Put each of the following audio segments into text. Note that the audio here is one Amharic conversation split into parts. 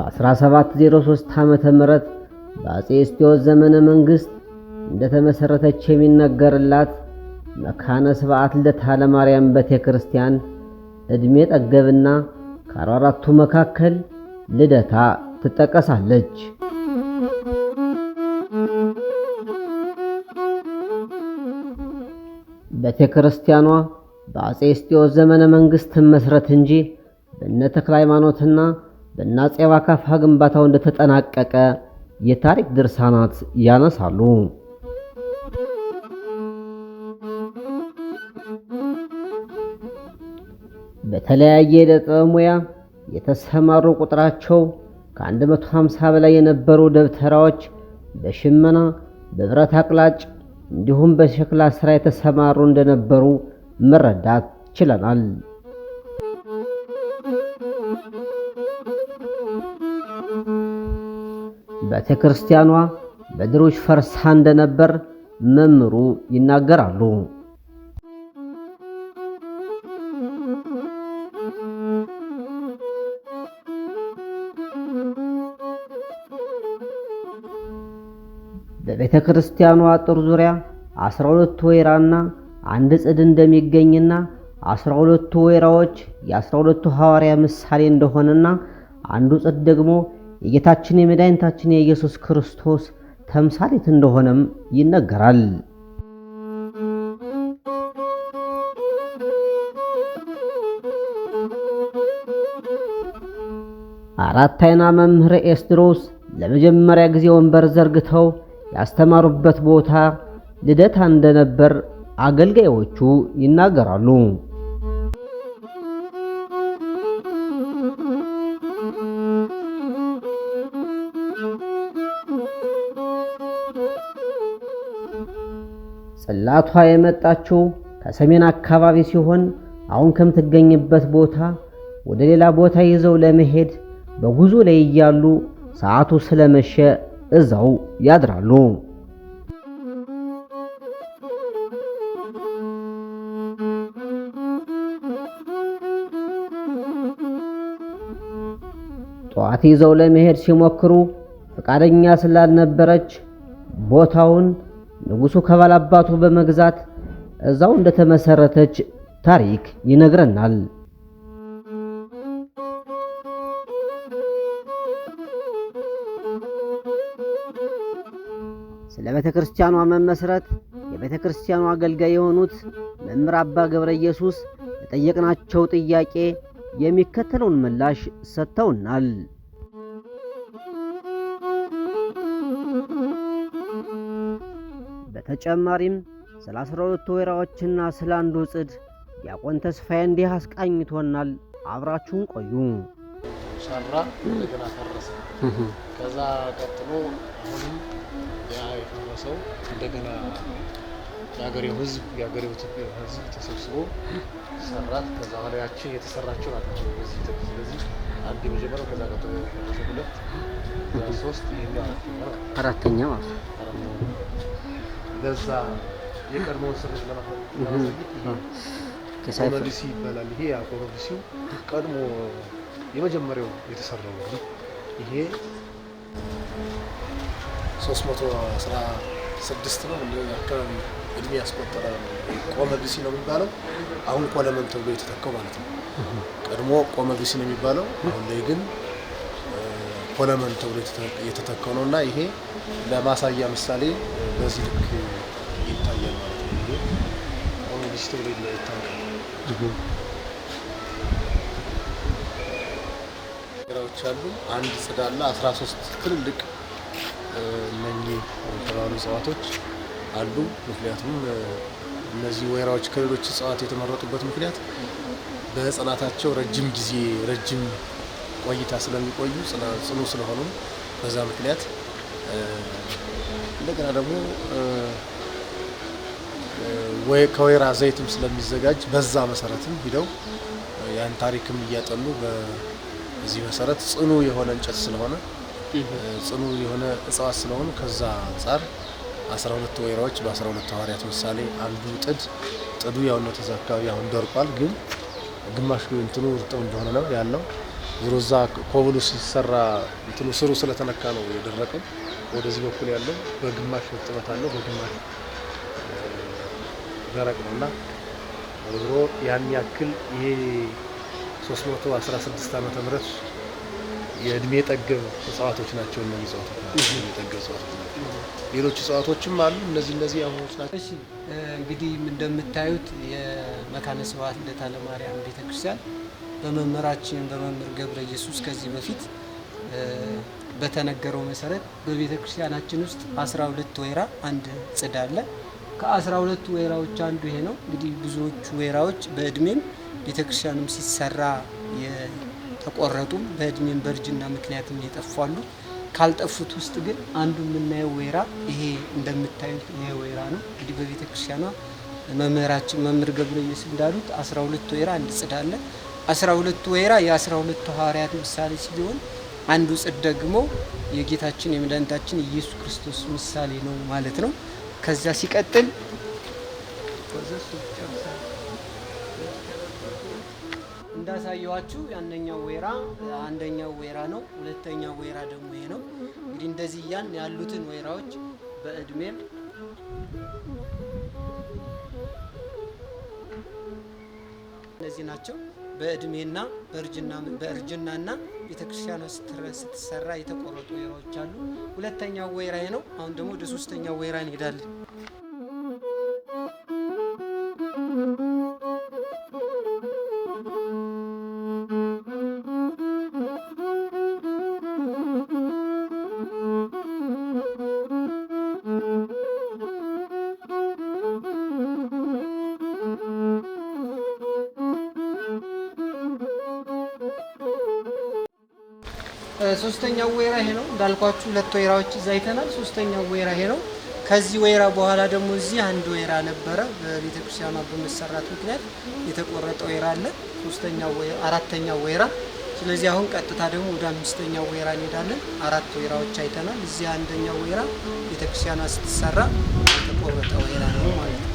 በ1703 ዓመተ ምህረት በአፄ እስቴዎስ ዘመነ መንግስት እንደተመሰረተች የሚነገርላት መካነ ስብዓት ልደታ ለማርያም ቤተክርስቲያን ዕድሜ ጠገብና ከ44ቱ መካከል ልደታ ትጠቀሳለች። ቤተክርስቲያኗ በአፄ እስቴዎስ ዘመነ መንግስት ትመስረት እንጂ በእነ ተክለ ሃይማኖትና በእነ አፄ ዋካፋ ግንባታው እንደተጠናቀቀ የታሪክ ድርሳናት ያነሳሉ። በተለያየ የዕደ ጥበብ ሙያ የተሰማሩ ቁጥራቸው ከ150 በላይ የነበሩ ደብተራዎች በሽመና፣ በብረት አቅላጭ እንዲሁም በሸክላ ስራ የተሰማሩ እንደነበሩ መረዳት ችለናል። ቤተክርስቲያኗ በድሮች ፈርሳ እንደነበር መምህሩ ይናገራሉ። በቤተ ክርስቲያኗ አጥር ዙሪያ 12 ወይራና አንድ ጽድ እንደሚገኝና 12ቱ ወይራዎች የ12ቱ ሐዋርያ ምሳሌ እንደሆነና አንዱ ጽድ ደግሞ የጌታችን የመድኃኒታችን የኢየሱስ ክርስቶስ ተምሳሌት እንደሆነም ይነገራል። አራት አይና መምህር ኤስድሮስ ለመጀመሪያ ጊዜ ወንበር ዘርግተው ያስተማሩበት ቦታ ልደታ እንደነበር አገልጋዮቹ ይናገራሉ። ጽላቷ የመጣችው ከሰሜን አካባቢ ሲሆን አሁን ከምትገኝበት ቦታ ወደ ሌላ ቦታ ይዘው ለመሄድ በጉዞ ላይ እያሉ ሰዓቱ ስለመሸ እዛው ያድራሉ። ጠዋት ይዘው ለመሄድ ሲሞክሩ ፈቃደኛ ስላልነበረች ቦታውን ንጉሱ ከባላባቱ በመግዛት እዛው እንደተመሰረተች ታሪክ ይነግረናል። ስለ ቤተ ክርስቲያኗ መመስረት የቤተ ክርስቲያኗ አገልጋይ የሆኑት መምህር አባ ገብረ ኢየሱስ ለጠየቅናቸው ጥያቄ የሚከተለውን ምላሽ ሰጥተውናል። በተጨማሪም ስለ 12ቱ ወይራዎችና ስለ አንዱ ጽድ ዲያቆን ተስፋዬ እንዲህ አስቃኝቶናል። አብራችሁን ቆዩ። ሰራ፣ እንደገና ፈረሰ። ከዛ ቀጥሎ አሁንም ያ የፈረሰው እንደገና የሀገሬው ሕዝብ የሀገሬው ሕዝብ ተሰብስቦ ሰራት። ከዛ በኋላ ያቺ የተሰራችው ናት። በዚህ ስለዚህ አንድ የመጀመሪያው፣ ከዛ ቀጥሎ የፈረሰው ሁለት፣ ከዛ ሶስት፣ ይሄኛው አራተኛ አራተኛ ማለት ነው። ለዛ የቀድሞውን ስሪት ለማሳየት ይሄ ቆመ ብእሲ ይባላል። ይሄ ያ ቆመ ብእሲው ቀድሞ የመጀመሪያው የተሰራው እንግዲህ ይሄ 316 ነው እንደ አካባቢ እድሜ ያስቆጠረ ቆመ ብእሲ ነው የሚባለው። አሁን ኮለመን ተብሎ የተተካው ማለት ነው። ቀድሞ ቆመ ብእሲ ነው የሚባለው፣ አሁን ላይ ግን ኮለመን ተብሎ የተተካው ነው እና ይሄ ለማሳያ ምሳሌ በዚህ ልክ ይታያል ማለት ነው። ይሄ ቆመ ብእሲ ተብሎ ይታወቃል። ወይራዎች አሉ። አንድ ጽድ አለ። 13 ትልልቅ እነኚህ የተባሉ እጽዋቶች አሉ። ምክንያቱም እነዚህ ወይራዎች ከሌሎች እጽዋት የተመረጡበት ምክንያት በጽናታቸው ረጅም ጊዜ ረጅም ቆይታ ስለሚቆዩ ጽኑ ስለሆኑ በዛ ምክንያት እንደገና ደግሞ ከወይራ ዘይትም ስለሚዘጋጅ በዛ መሰረትም ሂደው ያን ታሪክም እያጠኑ በዚህ መሰረት ጽኑ የሆነ እንጨት ስለሆነ ጽኑ የሆነ እጽዋት ስለሆኑ ከዛ አንጻር 12 ወይራዎች በ12 ሐዋርያት ምሳሌ አንዱ ጥድ ጥዱ ያው ነው ተዛ አካባቢ አሁን ደርቋል፣ ግን ግማሽ እንትኑ እርጥብ እንደሆነ ነው ያለው። ዞሮ እዛ ኮብሉ ሲሰራ እንትኑ ስሩ ስለተነካ ነው የደረቀው። ወደዚህ በኩል ያለው በግማሽ እርጥበት አለው፣ በግማሽ ደረቅ ነው እና ዞሮ ያን ያክል ይሄ 316 ዓመተ ምህረት የእድሜ ጠገብ እጽዋቶች ናቸው። እነዚህ እጽዋቶች ናቸው፣ እድሜ ጠገብ እጽዋቶች ናቸው። ሌሎች እጽዋቶችም አሉ። እነዚህ አሁኖች ናቸው። እሺ እንግዲህ እንደምታዩት የመካነ ስብሐት ልደታ ለማርያም ቤተክርስቲያን በመምህራችን በመምህር ገብረ ኢየሱስ ከዚህ በፊት በተነገረው መሰረት በቤተክርስቲያናችን ውስጥ 12 ወይራ አንድ ጽድ አለ። ከ12 ወይራዎች አንዱ ይሄ ነው። እንግዲህ ብዙዎቹ ወይራዎች በእድሜም ቤተክርስቲያኑም ሲሰራ የተቆረጡም በእድሜም በእርጅና ምክንያትም የጠፋሉ። ካልጠፉት ውስጥ ግን አንዱ የምናየው ወይራ ይሄ እንደምታዩት ይሄ ወይራ ነው። እንግዲህ በቤተክርስቲያኗ መምህራችን መምህር ገብረ ኢየሱስ እንዳሉት 12 ወይራ አንድ ጽድ አለ። 12ቱ ወይራ የ12ቱ ሐዋርያት ምሳሌ ሲሆን አንዱ ጽድ ደግሞ የጌታችን የመድኃኒታችን ኢየሱስ ክርስቶስ ምሳሌ ነው ማለት ነው። ከዛ ሲቀጥል እንዳሳየዋችሁ ያንኛው ወይራ አንደኛው ወይራ ነው። ሁለተኛው ወይራ ደግሞ ይሄ ነው። እንግዲህ እንደዚህ ያን ያሉትን ወይራዎች በእድሜም እነዚህ ናቸው። በእድሜና በእርጅናና ቤተክርስቲያኗ ስትሰራ የተቆረጡ ወይራዎች አሉ። ሁለተኛው ወይራ ይሄ ነው። አሁን ደግሞ ወደ ሶስተኛው ወይራ እንሄዳለን። ሶስተኛው ወይራ ይሄ ነው። እንዳልኳችሁ ሁለት ወይራዎች እዛ አይተናል። ሶስተኛው ወይራ ይሄ ነው። ከዚህ ወይራ በኋላ ደግሞ እዚህ አንድ ወይራ ነበረ። በቤተክርስቲያኗ በመሰራት ምክንያት የተቆረጠ ወይራ አለ። ሶስተኛው ወይራ፣ አራተኛው ወይራ። ስለዚህ አሁን ቀጥታ ደግሞ ወደ አምስተኛው ወይራ እንሄዳለን። አራት ወይራዎች አይተናል። እዚህ አንደኛው ወይራ ቤተክርስቲያኗ ስትሰራ የተቆረጠ ወይራ ነው ማለት ነው።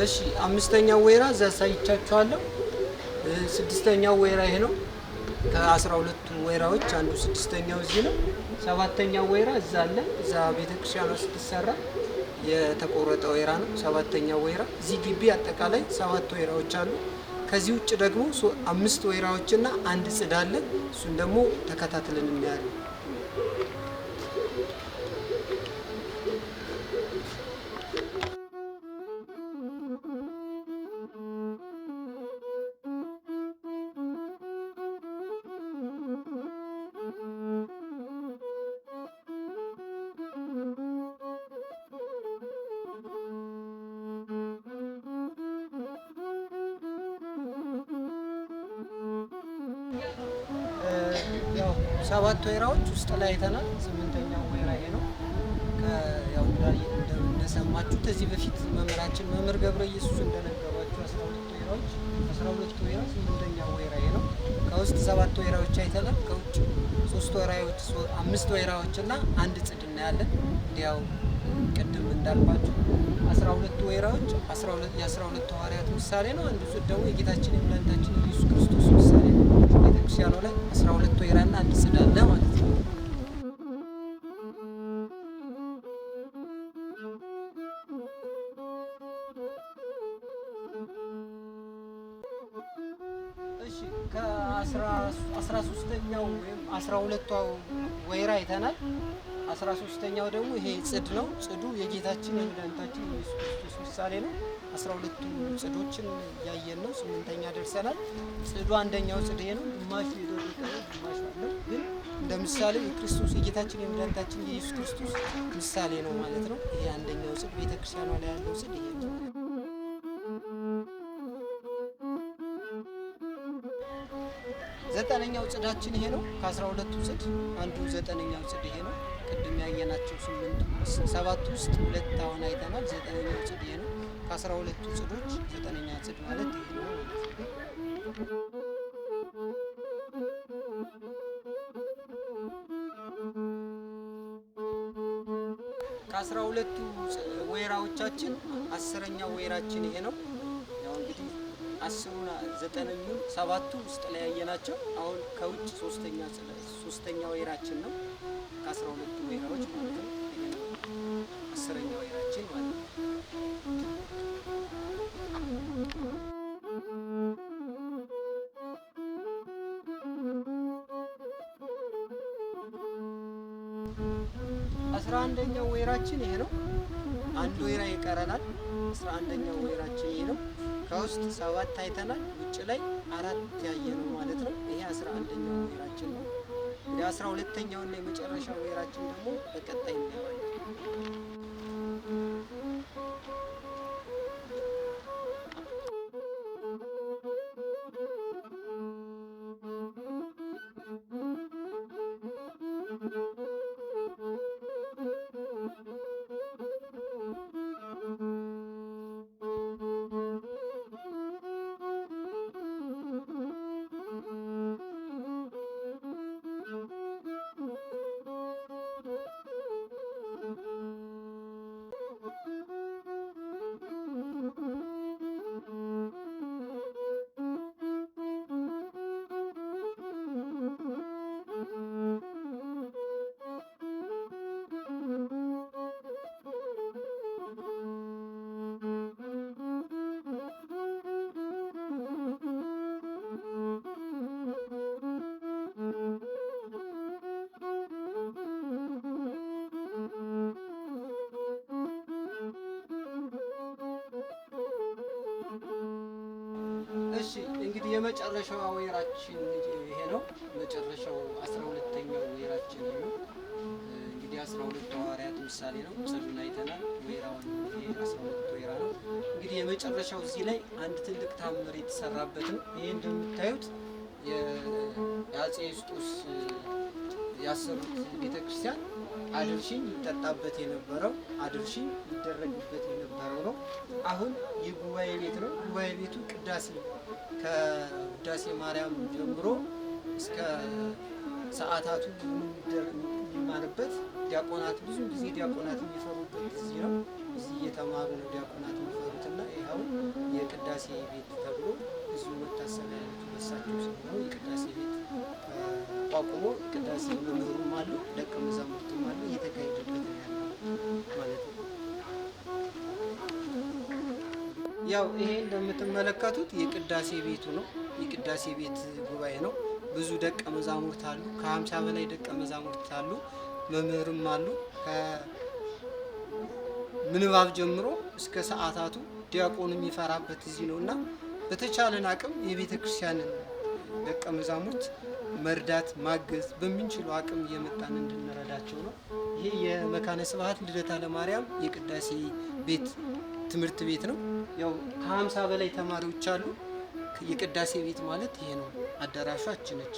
እሺ አምስተኛው ወይራ እዛ አሳይቻችኋለሁ። ስድስተኛው ወይራ ይሄ ነው። ከ12ቱ ወይራዎች አንዱ ስድስተኛው እዚህ ነው። ሰባተኛው ወይራ እዛ አለ። እዛ ቤተክርስቲያኗ ስትሰራ የተቆረጠ ወይራ ነው። ሰባተኛው ወይራ እዚህ ግቢ አጠቃላይ 7 ወይራዎች አሉ። ከዚህ ውጭ ደግሞ 5 ወይራዎችና አንድ ጽድ አለ። እሱን ደግሞ ተከታትለን እናያለን። ያው 7 ወይራዎች ውስጥ ላይ አይተናል። 8ኛው ወይራ ይሄ ነው። ያው እንደሰማችሁት ከዚህ በፊት መምህራችን መምህር ገብረ ኢየሱስ እንደነገሯችሁ 12 ወይራዎች 12 ወይራ 8ኛው ወይራ ይሄ ነው። ከውስጥ 7 ወይራዎች አይተናል። ከውጭ 3 ወይራዎች 5 ወይራዎች እና አንድ ጽድ እናያለን። ያው ቅድም እንዳልኳችሁ 12 ወይራዎች 12 የ12 ሐዋርያት ምሳሌ ነው። አንዱ ጽድ ደግሞ የጌታችን የመድኃኒታችን ኢየሱስ ክርስቶስ ምሳሌ ነው። ቤተክርስቲያኗ ላይ 12 ወይራና አንድ ጽድ አለ ማለት ነው። እሺ ከአስራ ሶስተኛው ወይም 12ቱ ወይራ አይተናል። 13ኛው ደግሞ ይሄ ጽድ ነው። ጽዱ የጌታችን የመድኃኒታችን የኢየሱስ ክርስቶስ ምሳሌ ነው። 12ቱ ጽዶችን እያየን ነው። 8ኛ ደርሰናል። ጽዱ አንደኛው ጽድ ይሄ ነው። ግማሹ የደረቀ ነው፣ ግማሹ አለ። ግን እንደ ምሳሌ የክርስቶስ የጌታችን የመድኃኒታችን የኢየሱስ ክርስቶስ ምሳሌ ነው ማለት ነው። ይሄ አንደኛው ጽድ ቤተክርስቲያኗ ላይ ያለው ጽድ ይሄ ነው። ዘጠነኛው ጽዳችን ይሄ ነው። ከ12ቱ ጽድ አንዱ ዘጠነኛው ጽድ ይሄ ነው። ቅድም ያየናቸው 7 ውስጥ 2 አሁን አይተናል። ዘጠነኛው ጽድ ይሄ ነው። ከ12ቱ ጽዶች ዘጠነኛ ጽድ ማለት ይሄ ነው ማለት ነው። ከ12ቱ ወይራዎቻችን 10ኛው ወይራችን ይሄ ነው። ያው እንግዲህ 10ሩን 9ኙን 7ቱ ውስጥ ላይ ያየናቸው አሁን ከውጭ ሶስተኛ ወይራችን ነው። ከ12ቱ ወይራዎች ማለት ነው። ይሄ ነው 10ኛው ወይራችን ማለት ነው። 11ኛው ወይራችን ይሄ ነው። አንድ ወይራ ይቀረናል። 11ኛው ወይራችን ይሄ ነው። ከውስጥ 7 አይተናል፣ ውጭ ላይ 4 ያየነው ማለት ነው። ይሄ 11ኛው ወይራችን ነው። እንግዲህ 12ኛው እና የመጨረሻው ወይራችን ደግሞ በቀጣይ እናየዋለን። እሺ እንግዲህ የመጨረሻው ወይራችን ይሄ ነው። መጨረሻው 12ኛው ወይራችን ይሄ ነው። እንግዲህ 12 ሐዋርያት ምሳሌ ነው። ጽዱን አይተናል። ወይራውን ይሄ 12 ወይራ ነው። እንግዲህ የመጨረሻው እዚህ ላይ አንድ ትልቅ ታምር የተሰራበት ነው። ይሄ እንደምታዩት የአፄ ዮስጦስ ያሰሩት ቤተክርስቲያን አድርሽኝ ይጠጣበት የነበረው አድርሽኝ ይደረግበት የነበረው ነው። አሁን የጉባኤ ቤት ነው። ጉባኤ ቤቱ ቅዳሴ ከውዳሴ ማርያም ጀምሮ እስከ ሰዓታቱ የሚማርበት ዲያቆናት ብዙ ጊዜ ዲያቆናት የሚፈሩበት እዚህ ነው። እዚህ እየተማሩ ነው ዲያቆናት የሚፈሩትና ይኸው የቅዳሴ ቤት ተብሎ እዚሁ መታሰቢያ ቤቱ በሳቸው ስም ነው የቅዳሴ ቤት ተቋቁሞ ቅዳሴ መምህሩም አሉ ደቀ መዛሙርቱም አሉ እየተካሄደበት ነው ያለው ማለት ነው። ያው ይሄ እንደምትመለከቱት የቅዳሴ ቤቱ ነው። የቅዳሴ ቤት ጉባኤ ነው። ብዙ ደቀ መዛሙርት አሉ። ከ50 በላይ ደቀ መዛሙርት አሉ። መምህርም አሉ። ከምንባብ ጀምሮ እስከ ሰዓታቱ ዲያቆን የሚፈራበት እዚህ ነውና በተቻለን አቅም የቤተክርስቲያንን ደቀ መዛሙርት መርዳት ማገዝ በምንችለው አቅም እየመጣን እንድንረዳቸው ነው። ይሄ የመካነ ስብሐት ልደታ ለማርያም የቅዳሴ ቤት ትምህርት ቤት ነው። ያው ከ50 በላይ ተማሪዎች አሉ። የቅዳሴ ቤት ማለት ይሄ ነው። አዳራሿ እች ነች።